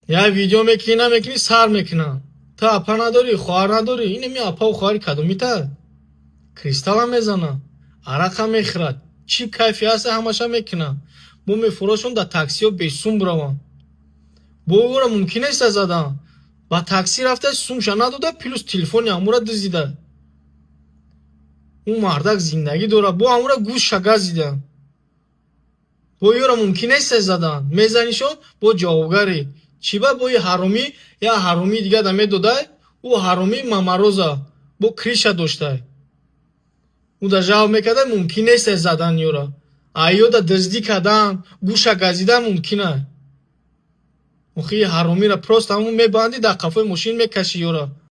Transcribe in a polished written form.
Як видео мекунӣ, намекунӣ, сар мекунам. Ту апа надорӣ, хоҳар надорӣ? Инами апаву хоҳари кадомита? Кристалла мезана, арақа мехӯрад, чӣ кайфе ҳаста, ҳамаша мекунад. Бо мефурошон дар таксиҳо бесум бираванд. Бо ӯро мумкин нест задан. Ба таксӣ рафта, сумша надода, плюс телефони ҳамура дуздида. Ӯ мардак зиндагӣ дорад, бо ҳамура гӯшша газида. Бо ёро мумкин нест задан. Мезанишон, бо ҷавобгарӣ. Чӣ ба бои ҳаромӣ, як ҳаромии дига да медодай, ӯ ҳаромӣ мамароза бо криша доштай. Ӯ да жав мекарда, мумкин нест задан ёра. А ёда дуздӣ кардан, гӯша газидан мумкин ай. Охи, ҳаромиро просто ҳамун мебандӣ, дар қафои мошин мекашӣ ёра.